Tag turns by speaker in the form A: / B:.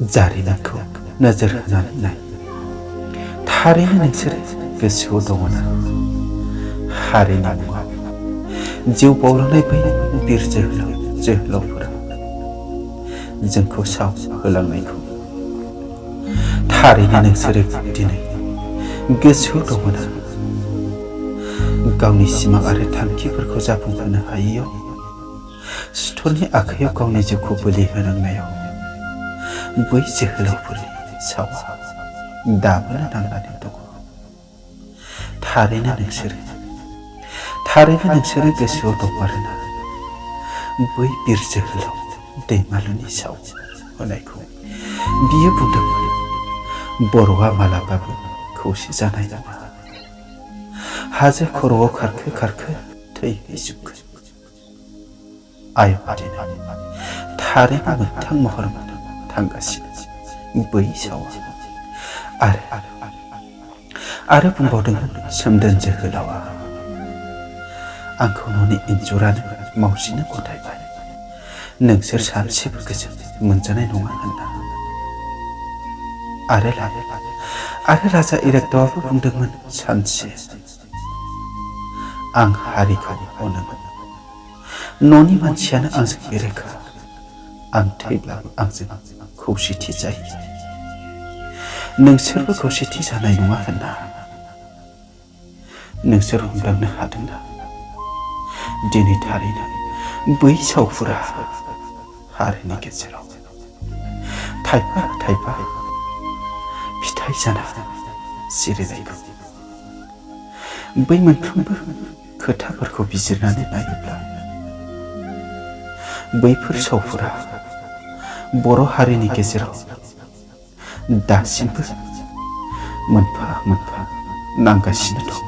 A: जारिमिनखौ नोजोर होनानै नाय। थारैनो नोंसोर गोसोआव दङना हारिनि मुङाव जिउ बाउलांनाय बै बिर जोहोलावफोरा जोंखौ साव होलांनायखौ थारैनो नोंसोरो दिनै गोसोआव दङना गावनि सिमां आरो थांखिफोरखौ जाफुंहोनो हायैयाव सुथुरनि आखायाव गावनि जिउखौ बोलि होनांनायाव बै जोहोलावफोरनि सावा दाबोनो नांनानै दङ। थारैनो नोंसोरो गोसोआव दं आरोना बै बिर जोहोलाव दैमालुनि साव होनायखौ। बियो बुंदोंमोन बर'आ मालाबाबो खौसे जानाय नङा। हाजो खर'आव खारखो थैहैजोबगोन। आयं दिनै थारैनो मोगथां महर थांगासिनो बै सावा। आरो बुंबावदोंमोन सोमदोन जोहोलावा आंखौ न'नि इन्जुरानो मावजिनो गथायबाय, नोंसोर सानसेबो गोजोन मोनजानाय नङा होनना। आरो राजा इरागदावाबो बुंदोंमोन सानसे आं हारिखौ अनोमोन, न'नि मानसियानो आंजों बेरेखा, आं थैब्लाबो आंजों खौसेथि जायो, नोंसोरबो खौसेथि जानाय नङा होनना। नोंसोर हमदांनो हादोंना दिनै थारैनो बै सावफोरा हारिनि गेजेराव थायफा फिथाइ जाना सिरिनायखौ। बै मोनफ्रोमबो खोथाफोरखौ बिजिरनानै नायोब्ला बैफोर सावफोरा बर' हारिनि गेजेराव दासिमबो मोनफा नांगासिनो दं।